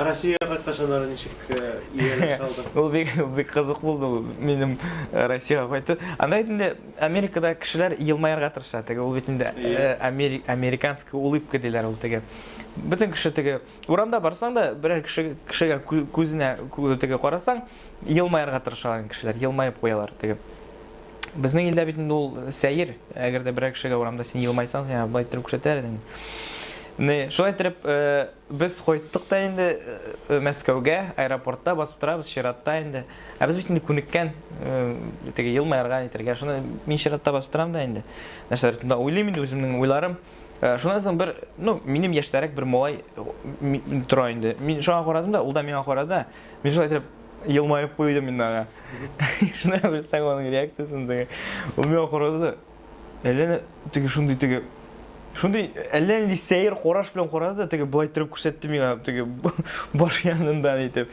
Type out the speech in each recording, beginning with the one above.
Россиягә кайткач аннары ничек ияләшә алдың? Ул бик бик кызык булды ул минем Россиягә кайту. Анда бит инде Америкада кешеләр елмаерга тырыша. Теге ул бит инде американская улыбка диләр ул теге. Бөтен кеше теге урамда барсаң да берәр кеше кешегә күзенә теге карасаң, елмаерга тырышалар кешеләр, елмаеп куялар теге. Безнең илдә бит инде ул сәер. Әгәр дә берәр кешегә урамда син елмайсаң, сиңа болай иттереп күрсәтәләр инде. Не, шулай иттереп, без кайттык та инде Мәскәүгә, аэропортта басып торабыз, чиратта инде. Ә без бит инде күнеккән, теге елмаерга, нитергә. Шуны мин чиратта басып торам да инде. Нәрсәләр турында уйлыйм инде, үземнең уйларым. Шуннан соң бер, ну, минем яшьтәрәк бер малай тора инде. Мин шуңа карадым да, ул да миңа карады. Мин шулай итеп елмаеп куйдым инде аңа. Шуннан белсәң аның реакциясен теге. Ул миңа карады да, әллә теге шундый теге шундый әллә нинди сәер караш белән карады да, теге болай торып күрсәтте миңа, теге баш яныннан итеп.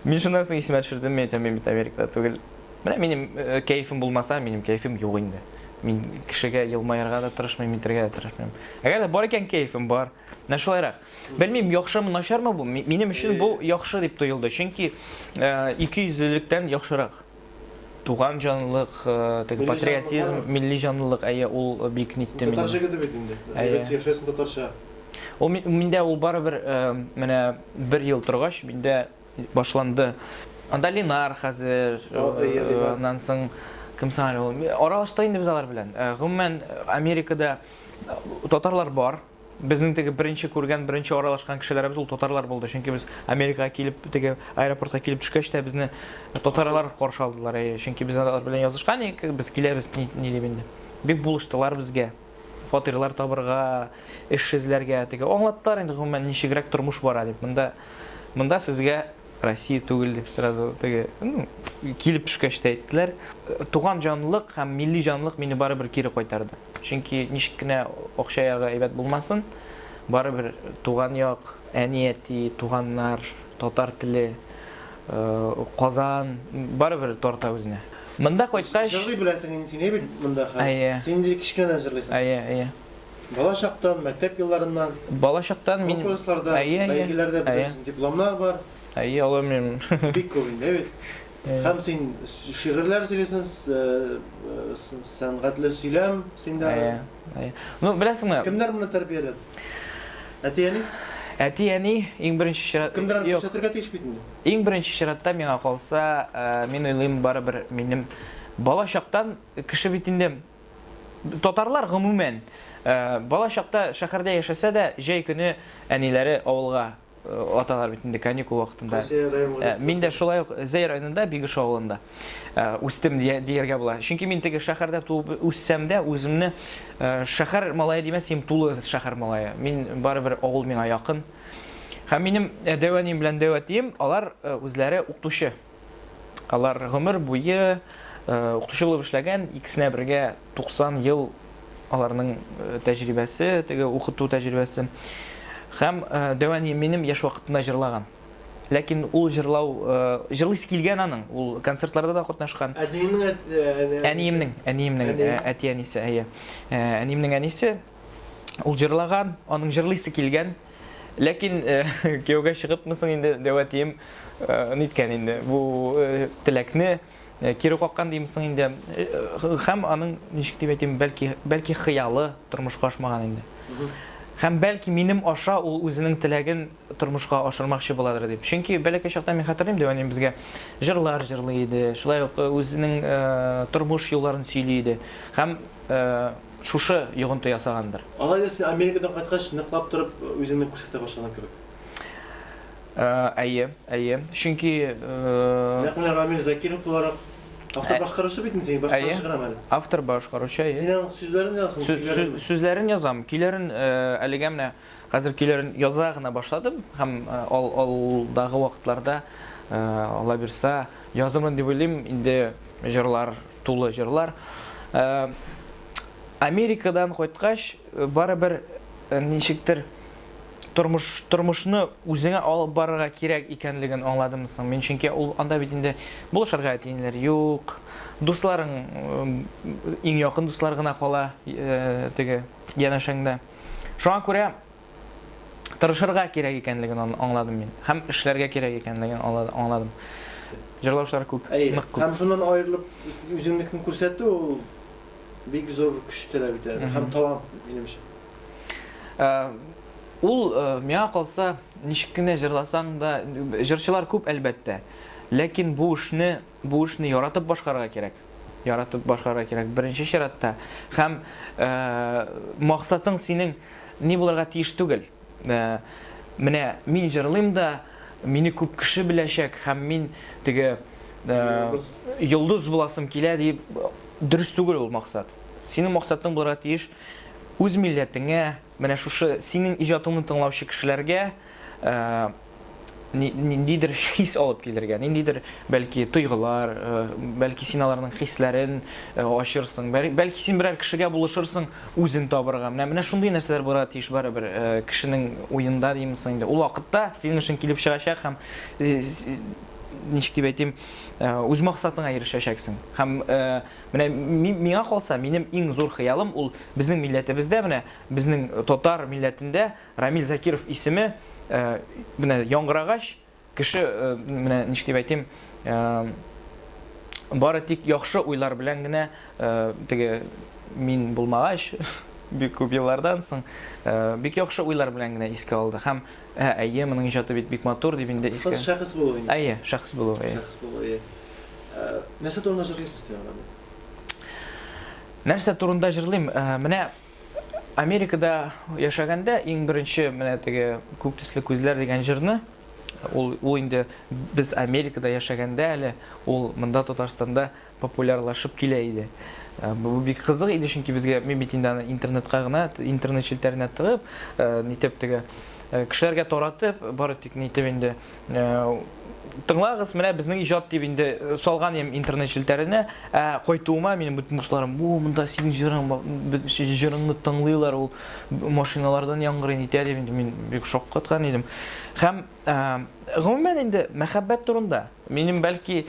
Мин шуннан соң исемә төшердем, мин әйтәм, мин бит Америкада түгел. Менә минем э, кәефем булмаса, минем кәефем юк инде. Мин кешегә елмаерга да тырышмыйм, итәргә дә тырышмыйм. Әгәр дә бар икән кәефем, бар. Менә шулайрак. Белмим, яхшымы, начармы бу? Минем өчен бу яхшы дип тоелды. Чөнки э, икейөзлелектән яхшырак. Туган җанлылык, э, теге патриотизм, милли җанлылык, әйе, ул бик нитте мине. Татарча гыды бит инде. Әйе. Яшәсен татарча. Ул миндә ул барыбер э, менә бер ел торгач, миндә башланды. Анда Ленар хәзер, аннан соң кем соң әле ул? Аралаштык инде без алар белән. Гомумән, Америкада татарлар бар. Безнең теге беренче күргән, беренче аралашкан кешеләребез ул татарлар булды. Чөнки без Америкага килеп, теге аэропортка килеп төшкәч тә безне татарлар каршы алдылар. Әйе, чөнки без алар белән язышкан идек, без киләбез ни, ни дип инде. Бик булыштылар безгә. Фатирлар табырга, эш эзләргә, теге аңлаттылар инде гомумән ничегрәк тормыш бара дип. Монда монда сезгә Россия түгел дип сразу теге, ну, килеп төшкәч тә әйттеләр. Туган җанлылык һәм милли җанлылык мине барыбер кире кайтарды. Чөнки ничек кенә акча ягы әйбәт булмасын, барыбер туган як, әни-әти, туганнар, татар теле, Казан барыбер тарта үзенә. Монда кайткач. Җырлый беләсең инде син, әй бит монда хәзер. Әйе. Син инде кечкенәдән җырлыйсың. Әйе, әйе. Бала чактан, мәктәп елларыннан. Бала чактан мин. Конкурсларда, бәйгеләрдә бөтенесен дипломнар бар. Әйе, алар минем. Бик күп инде, әй бит. Һәм син шигырьләр сөйлисең, сәнгатьле сөйләм синдә. Әйе, әйе. Ну, беләсеңме? Кемнәр моны тәрбияләде? Әти-әни? Әти-әни иң беренче чират. Кемдер аны күрсәтергә тиеш бит инде. Иң беренче чиратта миңа калса, мин уйлыйм, барыбер минем бала чактан кеше бит инде татарлар гомумән бала чакта шәһәрдә яшәсә дә, җәй көне әниләре авылга аталар бит инде каникул вакытында. Кайсы районга? Э, мин дә шулай ук Зәй районында Бигеш авылында э, үстем дияргә була. Чөнки мин теге шәһәрдә туып үссәм дә, үземне э, шәһәр малае димәс идем, тулы шәһәр малае. Мин барыбер авыл миңа якын. Һәм минем дәү әнием белән дәү әтием, алар үзләре укытучы. Алар гомер буе укытучы булып эшләгән, икесенә бергә 90 ел аларның тәҗрибәсе, теге укыту тәҗрибәсе. Һәм дәү әнием минем яшь вакытында җырлаган. Ләкин ул җырлау, җырлыйсы килгән аның, ул концертларда да катнашкан. Әтиеңнең әниемнең, әниемнең әти-әнисе, әйе. Әниемнең әнисе ул җырлаган, аның җырлыйсы килгән. Ләкин кияүгә чыгыпмы соң инде дәү әтием ниткән инде бу теләкне кире каккан димме соң инде. Һәм аның, ничек дип әйтим, бәлки, бәлки хыялы тормышка ашмаган инде. Һәм бәлки минем аша ул үзенең теләген тормышка ашырмакчы буладыр дип. Чөнки бәләкәй чакта мин хәтерлим, дәү әнием безгә җырлар җырлый иде, шулай ук үзенең тормыш юлларын сөйли иде. Һәм шушы йогынты ясагандыр. Алай да син Америкадан кайткач, ныклап торып үзеңне күрсәтә башладың кебек. Әйе, әйе. Чөнки. Нәкъ менә Рамил Закиров буларак автор башкаручы бит инде син, башкаручы гына әле. Автор башкаручы, әйе. Син аның сүзләрен язасың, көйләрен? Сүзләрен язам, көйләрен әлегә менә хәзер көйләрен яза гына башладым һәм алдагы вакытларда, Алла бирса, язырмын дип уйлыйм. Инде җырлар тулы җырлар. Америкадан кайткач, барыбер ничектер тормыш тормышны үзеңә алып барырга кирәк икәнлеген аңладым соң. Мин чөнки ул анда бит инде булышырга әти-әниләр юк, дусларың иң якын дуслар гына кала теге янәшәңдә. Шуңа күрә. Тырышырга кирәк икәнлеген аңладым мин. Һәм эшләргә кирәк икәнлеген аңладым. Җырлаучылар күп, нык күп. Һәм шуннан аерылып үзеңнекен күрсәтү ул бик зур көч таләп итә һәм талант, минемчә. Ул, миңа калса, ничек кенә җырласаң да, җырчылар күп, әлбәттә. Ләкин бу эшне, бу эшне яратып башкарырга кирәк. Яратып башкарырга кирәк, беренче чиратта. Һәм максатың синең ни булырга тиеш түгел. Менә мин җырлыйм да, мине күп кеше беләчәк һәм мин теге йолдыз буласым килә дип, дөрес түгел ул максат. Синең максатың булырга тиеш үз милләтеңә, менә шушы синең иҗатыңны тыңлаучы кешеләргә ниндидер хис алып килергә, ниндидер, бәлки, тойгылар, бәлки, син аларның хисләрен ачырсың, бәлки, син берәр кешегә булышырсың үзен табырга. Менә менә шундый нәрсәләр булырга тиеш барыбер кешенең уенда димме соң инде. Ул вакытта синең эшең килеп чыгачак һәм ничек дип әйтим, үз максатыңа ирешәчәксең. Һәм менә миңа калса, минем иң зур хыялым ул безнең милләтебездә, менә безнең татар милләтендә Рамил Закиров исеме менә яңгырагач, кеше менә ничек дип әйтим, бары тик яхшы уйлар белән генә теге мин булмагач, бик күп еллардан соң, бик яхшы уйлар белән генә искә алды. Һәм әйе, моның иҗаты бит бик матур дип инде искә. Шәхес булу инде. Әйе, шәхес булу, әйе. Шәхес булу, әйе. Нәрсә турында җырлыйсың син, Рамил? Нәрсә турында җырлыйм? Менә Америкада яшәгәндә иң беренче менә теге Күк төсле күзләр дигән җырны, ул, ул инде без Америкада яшәгәндә әле ул монда Татарстанда популярлашып килә иде. Э, бу бик кызык иде, чөнки безгә мин бит инде аны интернетка гына, интернет челтәренә тыгып, э, нитеп теге э, кешеләргә таратып, бары тик нитеп инде Тыңлагыз, менә безнең иҗат дип инде салган идем интернет челтәренә. Ә кайтуыма минем бөтен дусларым, "Бу монда синең җырың, җырыңны тыңлыйлар, ул машиналардан яңгырый нитә" дип инде мин бик шаккаткан идем. Һәм гомумән инде мәхәббәт турында минем бәлки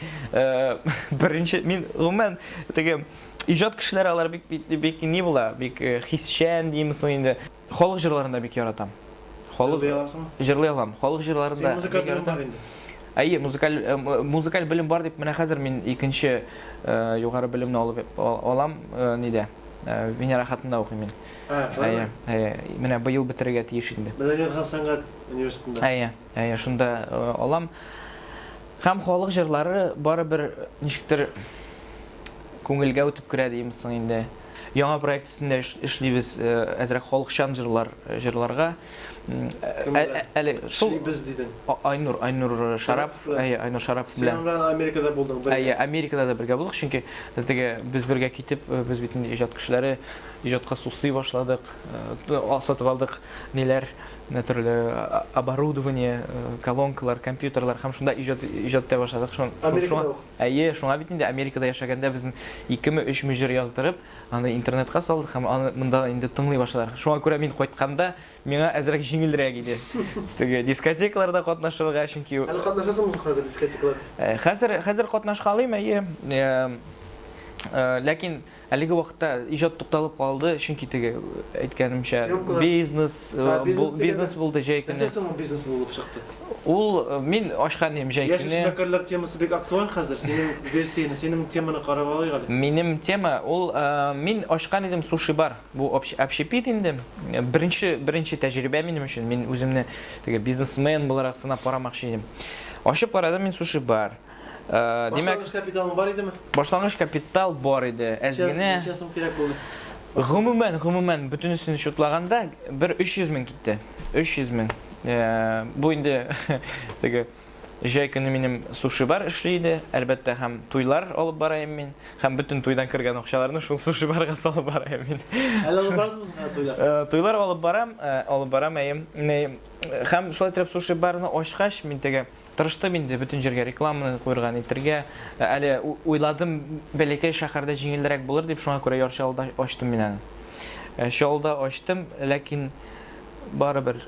беренче мин гомумән теге иҗат кешеләре алар бик бик ни була, бик хисчән димме соң инде. Халык җырларын да бик яратам. Халык Җырлый аласыңмы? Җырлый алам. Халык җырларын да Синең музыкаль белем бар инде. Әйе, музыкаль э, музыкаль белем бар дип менә хәзер мин икенче э, югары белемне алып алам э, нидә. Венера хатында укыйм мин. Әйе, әйе. Менә быел бетерергә тиеш инде. Мәдәният һәм сәнгать университетында. Әйе, әйе, шунда алам. Һәм халык җырлары барыбер ничектер күңелгә үтеп керә димме соң инде. Яңа проект өстендә эшлибез, әзрәк халыкчан җырлар җырларга. Әле шул Эшлибез дидең. Айнур, Айнур Шарапов, әйе, Айнур Шарапов белән. Син белән Америкада булдың бергә. Әйе, Америкада да бергә булдык, чөнки теге без бергә китеп, без бит инде иҗат кешеләре, иҗатка сусый башладык, сатып алдык ниләр, төрле оборудование, колонкалар, компьютерлар һәм шунда иҗат иҗат итә башладык. Америкада ук. Әйе, шуңа бит инде Америкада яшәгәндә безнең икеме, өчме җыр яздырып, аны интернетка салдык һәм аны монда инде тыңлый башладылар. Шуңа күрә мин кайтканда миңа әзрәк җиңелрәк иде. Теге дискотекаларда катнашырга, чөнки Әле катнашасыңмы хәзер дискотекаларда? Э, хәзер хәзер катнашкалыйм, әйе. Э, э, ләкин Әлеге вакытта иҗат тукталып калды, чөнки теге әйткәнемчә, бизнес, бизнес булды җәй көне. Нәрсә соң ул бизнес булып чыкты? Ул мин ачкан идем җәй көне. Яшь эшмәкәрләр темасы бик актуаль хәзер. Синең версияне, синең теманы карап алыйк әле. Минем тема ул мин ачкан идем суши-бар. Бу общепит инде. Беренче беренче тәҗрибә минем өчен. Мин үземне теге бизнесмен буларак сынап карамакчы идем. Ачып карадым мин суши-бар. Э, димәк, башлангыч капиталың бар идеме? Башлангыч капитал бар иде. Әз генә. Ничә сум кирәк булды? Гомумән, гомумән, бөтенесен счетлаганда бер 300 мең китте. 300 мең. Э, бу инде теге җәй көне минем суши бар эшли иде, әлбәттә, һәм туйлар алып бараем мин, һәм бөтен туйдан кергән акчаларны шул суши барга салып бараем мин. Әле алып барасыңмы соң туйлар? Э, туйлар алып барам, алып барам, әйе. Һәм шулай итеп суши барны ачкач, мин теге Тырыштым инде бөтен җиргә рекламаны куерга, нитергә. Әле уйладым, бәләкәй шәһәрдә җиңелрәк булыр дип, шуңа күрә Яр Чаллыда ачтым мин аны. Чаллыда ачтым, ләкин барыбер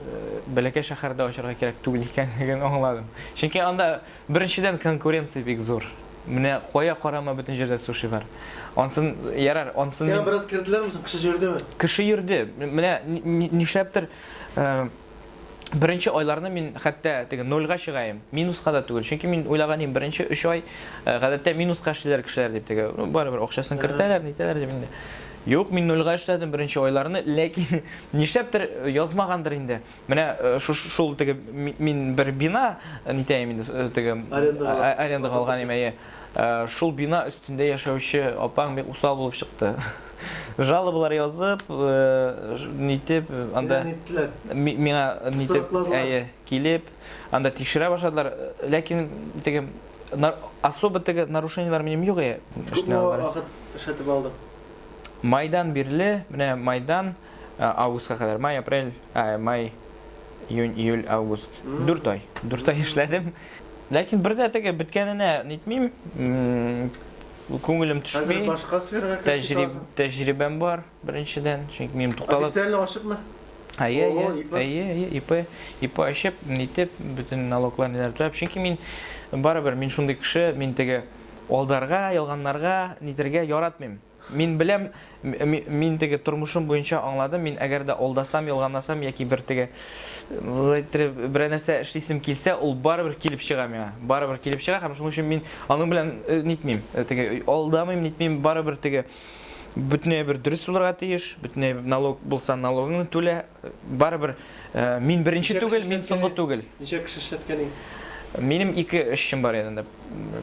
бәләкәй шәһәрдә ачарга кирәк түгел икәнлеген аңладым. Чөнки анда беренчедән конкуренция бик зур. Менә кая карама бөтен җирдә суши бар. Ансын ярар, ансын Сиңа бераз керделәрме соң, кеше йөрдеме? Кеше йөрде. Менә нишләптер. Беренче айларны мин хәтта теге нольга чыгаем, минуска да түгел. Чөнки мин уйлаган идем, беренче өч ай э, гадәттә минуска эшлиләр кешеләр дип теге. Ну, барыбер акчасын кертәләр, нитәләр дип инде. Юк, мин нольга эшләдем беренче айларны, ләкин нишләптер э, язмагандыр инде. Менә э, шул теге мин бер бина нитәем инде теге арендага алган идем, әйе. Э, шул бина өстендә яшәүче апаң бик усал булып чыкты. Жалобалар язып, э, нитеп, анда миңа нитеп, әйе, килеп, анда тикшерә башладылар. Ләкин теге особо теге нарушениеләр минем юк әйе. Күпме вакыт эшләтеп алдың? Майдан бирле, менә майдан э, августка кадәр, май, апрель, май, июнь, июль, август. Дүрт ай. Дүрт ай эшләдем. Ләкин бер дә теге беткәненә нитмим, күңелем төшми. Хәзер башка сферага кереп китә аласың. Тәҗрибәм бар, беренчедән, чөнки минем тукталып. Официально ачыпмы? Әйе, әйе, әйе, әйе, ИП, ИП ачып, нитеп, бөтен налоглар ниләр түләп, чөнки мин барыбер мин шундый кеше, мин теге алдарга, ялганнарга, нитергә яратмыйм. Мин беләм, мин теге тормышым буенча аңладым, мин әгәр дә алдасам, ялганласам яки бер теге иттереп берәр нәрсә эшлисем килсә, ул барыбер килеп чыга миңа. Барыбер килеп чыга һәм шуның өчен мин аның белән э, нитмим. Э, теге алдамыйм, нитмим, барыбер теге бөтенләй бер дөрес булырга тиеш, бөтенләй налог булса налогыңны түлә. Барыбер э, мин беренче түгел, мин соңгы түгел. Ничә кеше эшләткән Минем ике эшчем бар янында.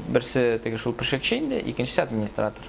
Берсе теге шул пешекче инде, икенчесе администратор.